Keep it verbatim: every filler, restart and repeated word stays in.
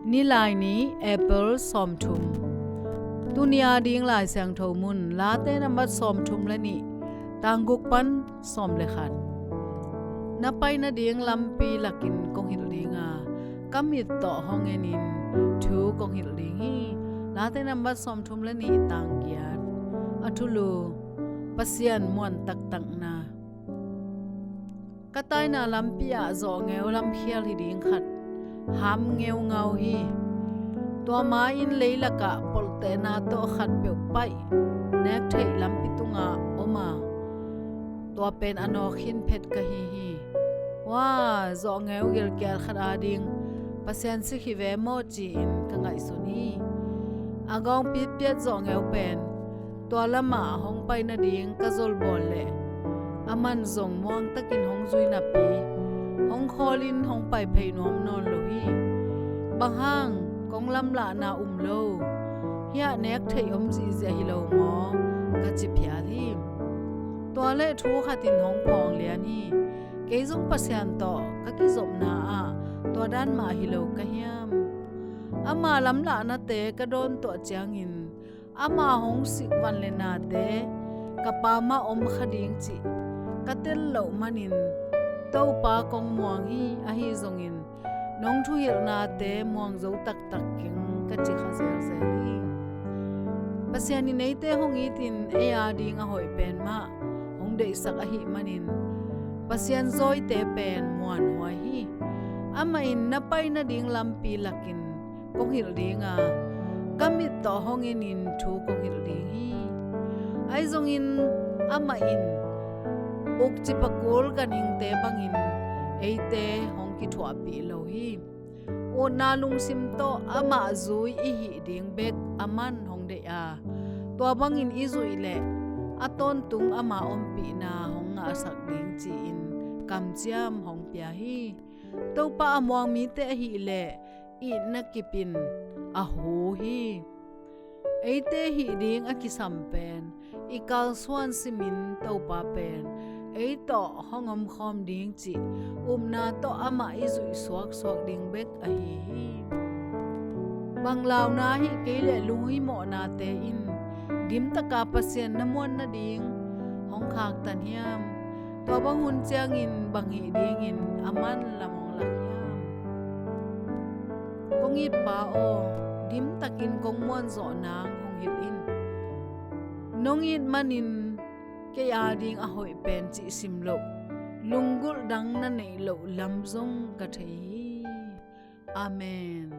Nilaini, April sawmthum. Tuni a ding Lai Siangtho mun, Late nambat sawmthum le nih, tang guk pan sawm le khat. Na pai nading lampi lakin kong hilh ding a, ka mit tawh hong enin thu kong hilh ding hi. Late nambat sawmthum le nih, tang giat. A thulu: Pasian muan taktakna. Ka taina lampi ah zawhngeu lamkhial hi ding khat ham ngeungau hi. Tua ma-in leilakah polhtehna tawh khatpeuh paih nek theih lampi tungah om a, tua pen a nawk khin phet ka hi hi. Wa, zawhngeu gilkial khat ading Pasian sik hi ve maw ci-in ka ngaihsun hi. A gawng pitpiat zawhngeu pen tua lamah hong pai nading ka zolbawl leh aman zong muangtakin hong zui napi, hong khawlin hong pai phei nuam nawn lo hi. Bang hang, kong lamlahna um lo, hiah nek theih om zihziah hi lo maw, ka ci phial hi. Tua leh thu khatin hong phawng lian hi. Kei zong Pasian tawh ka kizopna ah tua dan mah hi lo ka hiam? Ama lamlahnate ka dawn tuah ciangin, ama hong sik van le nate ka pamah om kha ding cih ka tel loh manin, Topa, kong muang hi, ahi zongin nong thuhilhnate muang zo taktak keng, ka ci kha zelzel hi. Pasian in eite hong itin ei ading a hoih pen mah hong deihsak ahih manin, Pasian zawite pen muanhuai hi. Amah in na pai nading lampi lakin kong hilh ding a, ka mit tawh hong enin thu kong hilh ding hi. Ahi zongin amah in ukcipa kul ganhingte bangin eite hong kithuahpih lo hi. Utna lungsim tawh amah zui i hih ding bek aman hong deih a, tua bangin i zuih leh a tawntung ama ompihna hong ngahsak ding ci-in kamciam hong pia hi. Topa a muang mite ahih leh itna kip in a hu hi. Eite hih ding a kisam pen i kalsuan simin Topa pen ei tawh hong omkhawm ding cih upna tawh amah i zuih suaksuak ding bek ahi hi. Bang launa ahih kei leh lunghimawhnate in dimtaka Pasian na muan nading hong khaktan hiam? Tua bang hun ciangin bang hih dingin aman lam hong lak hiam? Kong it Pa aw, dimtakin kong muanzawh nang hong hilh in. Nong it manin kei ading a hoih pen cih sim loh, lunggulh dang na neih loh lam zong ka thei hi. Amen.